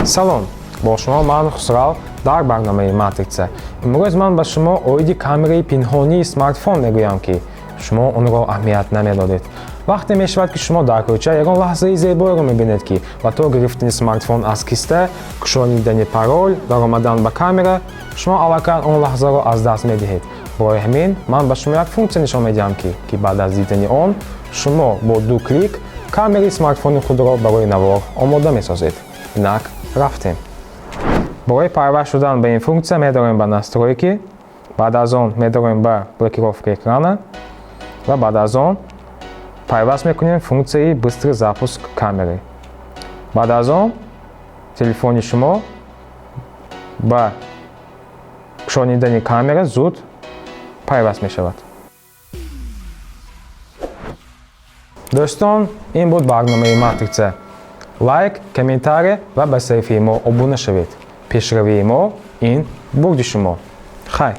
Салом, бо шумо ман, Хусрав, дар барномаи Матрица. Имрӯз ман ба шумо оиди камераи пинҳонии смартфон мегӯям, ки шумо онро аҳамият намедодед. Вақте мешавад, ки шумо дар кӯча ягон лаҳзаи зебоеро мебинед, ки ба то гирифтани смартфон аз киста, кушонидани парол, даромадан ба камера, шумо аллакай он лаҳзаро аз даст медиҳед. Барои ҳамин ман ба шумо як функсия нишон медиҳам, ки баъд аз дидани он шумо бо ду клик камераи смартфони худро барои навор омода месозед. Инак, рафтем. Барои пайваст шудан ба ин функсия медорем ба «Настройки», баъд аз он медорем ба «Блокировка экрана» ва баъд аз он пайваст мекунем функсияи «Быстрый запуск камеры». Баъд аз он телефони шумо ба кушонидани камера зуд пайваст мешавад. Дӯстон, ин буд барномаи Матрица. Лайк, комментария ва ба саҳифаи мо обуна шавед. Пешравии мо ин бурди шумо. Хайр.